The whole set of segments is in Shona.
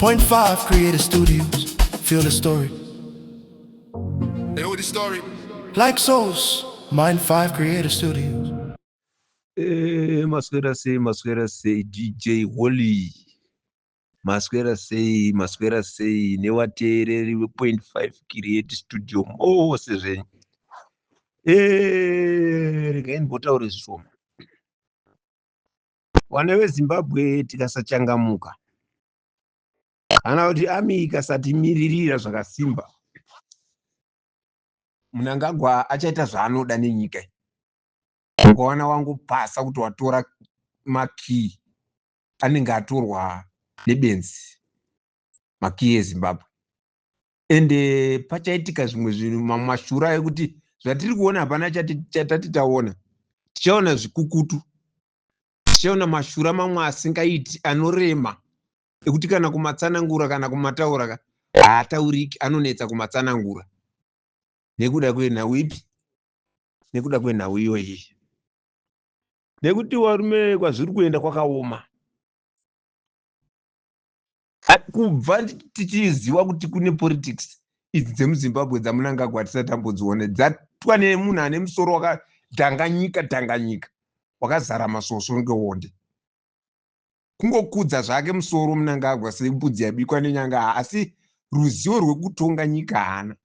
Point 5 Creative Studios. Feel the story. They know the story. Like souls, Mind 5 Creative Studios. Maswera sei, maswera sei, DJ Holly? Maswera sei, maswera sei nevateereri vePoint 5 Create Studio mose zvenyu? Regai ndimbotaure zvishoma. Vana veZimbabwe, tikasachangamuka kana kuti army ikasatimiririra zvakasimba, Mnangagwa achaita zvaanoda nenyika iyi. Ukaona wangopasa kuti watora makii, anenge atorwa nebenzi makii eZimbabwe. Ende pachaitika zvimwe zvinhu, mamwe mashura ekuti zvatiri kuona hapana chatati taona. Tichaona zvikukutu, tichaona mashura mamwe asingaiti, anorema, ekuti kana kumatsanangura kana kumataura ka haatauriki, anonetsa kumatsanangura nekuda kwenhau ipi? Nekuda kwenhau iyoyi, nekuti varume, kwazviri kuenda kwakaoma. Kubva tichiziva kuti kune politics idzi dzemuZimbabwe dzaMnangagwa, tisati tambodziona dzatwa nemunhu ane musoro wakadhanganyika dhanganyika, wakazara masvosvo ngewonde, kungokudza zvake musoro Mnangagwa sembudzi yabikwa nenyanga, asi ruzivo rwekutonga nyika haana,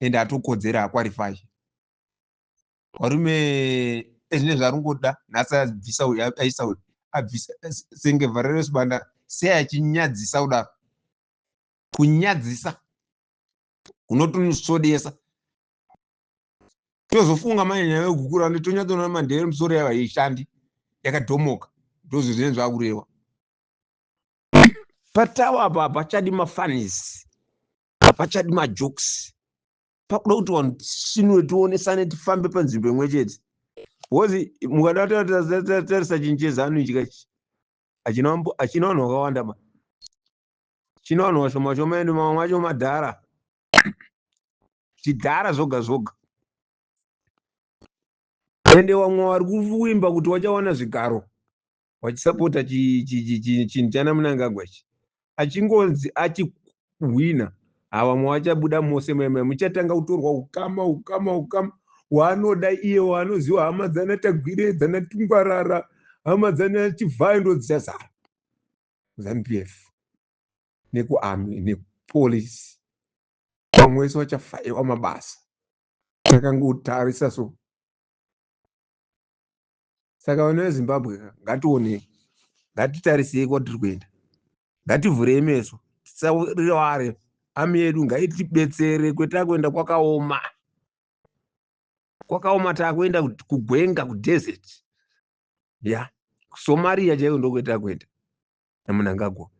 ende atokodzera haqualify. Varume, ezvine zvaringoda nhasi, abvisa uyu, aisa uyu, abvisa senge Valerio Sibanda, sei achinyadzisa kudaro? Kunyadzisa kunotonosvodesa. Tozofunga manje nyaya yekukura, tonyatsoona mandere musoro yavo haishandi, yakadhomoka. Ndozvo zvinenge zvakureva patawa apa. Hapachadi mafunnies, hapachadi majokes, pakuda kuti vanhu tisinure, tionesane, tifambe panzvimbo imwe chete, because mukada tarisa chinhu cheZANU ichi kachi hachina vanhu vakawanda ma china vanhu vashoma shoma, ende mamwe acho madhara, zvidhara zvoga zvoga. Ende vamwe vari kuvimba kuti vachawana zvigaro vachisapota chinhu chana Mnangagwa ichi, achingonzi achihwina, havamwe vachabuda mose maimai, muchatanga kutorwa ukama, ukama, ukama waanoda iye, waanoziva, hama dzana Tagwirei, dzana Tungwarara, hama dzana Chivhayo, ndo dzichazara ZANU PF nekuarmy nepolice. Vamwe vese vachafaiwa mabasa takangotarisa. So saka vana veZimbabwe, ngationei, ngatitarisei kwatiri kuenda, ngativhurei meso, tisarivare. Army yedu ngaitibetsere. Kwetakuenda kwakaoma, kwakaoma. Takuenda kugwenga, kudesert ya Somalia chaiko, ndokwetakuenda naMnangagwa.